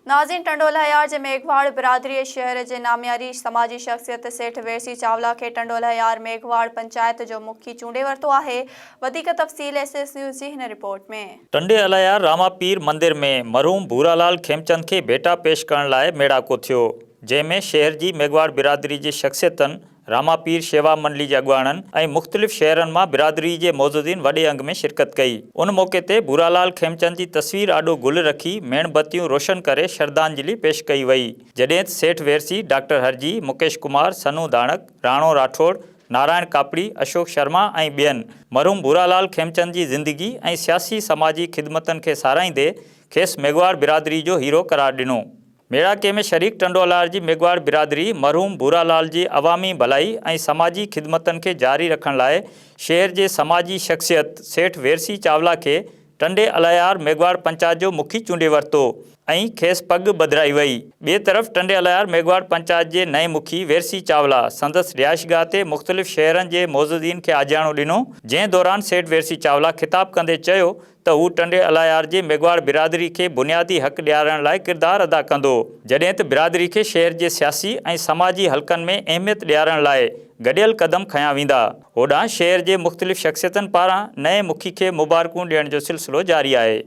ناظرين ٽنڊوالهيار جي ميگهواڙ برادريء شهر جي نامياري سماجي شخصيت سيٺ ويرسي چاولا کي ٽنڊوالهيار ميگهواڙ پنچائت جو مکي چونڊي ورتو آهي. وڌيڪ تفصيل ايس ايس نيوز جي هن رپورٽ ۾. ٽنڊي الهيار راما پير مندر ۾ مرحوم ڀورالال کيمچند کي ڀيٽا پيش ڪرڻ لاء ميڙاڪو ٿيو، جنهن ۾ شهر جي ميگهواڙ برادري جي شخصيتن راما پير شيوا منڊلي جي اڳواڻن ۽ مختلف شهرن مان برادري جي معززين وڏي انگ ۾ شرڪت ڪئي. ان موقعي تي ڀورالال کيمچند جي تصوير آڏو گل رکي ميڻ بتيون روشن ڪري شرڌانجلي پيش ڪئي وئي. جڏهن ته سيٺ ويرسي، ڊاڪٽر هرجي، مڪيش ڪمار، سنو ڌاڻڪ، راڻو راٺوڙ، نارائڻ ڪاپڙي، اشوڪ شرما ۽ ٻين مرحوم ڀورالال کيمچند جي زندگي ۽ سياسي سماجي خدمتن کي ساراهيندي کيس ميگهواڙ برادري جو هيرو قرار ڏنو. ميڙاڪي ۾ شريڪ ٽنڊوالهيار جي ميگهواڙ برادري مرحوم ڀورا لال جي عوامي ڀلائي ۽ سماجي خدمتن کي جاري رکڻ لاء شهر جي سماجي شخصيت سيٺ ويرسي چاولا کي ٽنڊي الهيار ميگهواڙ پنچائت جو مکي چونڊي ورتو ۽ کيس پڳ ٻڌرائي وئي. ٻئي طرف ٽنڊي الهيار ميگهواڙ پنچائت جي نئين مکي ويرسي چاولا سندس رهائشگاهه تي مختلف شهرن جي معززين کي آجياڻو ڏنو جنهن دوران سيٺ ويرسي چاولا خطاب ڪندي چيو ته هو ٽنڊي الهيار جي ميگهواڙ برادري کي بنيادي حق ڏيارڻ لاء ڪردار ادا ڪندو، جڏهن ته برادري کي شهر جي سياسي ۽ سماجي حلقن ۾ اهميت ڏيارڻ لاء گڏيل قدم کنيا ويندا. هوڏانهن شهر جي مختلف شخصيتن پاران نئين مکي کي مبارڪون ڏيڻ جو سلسلو جاري آهي.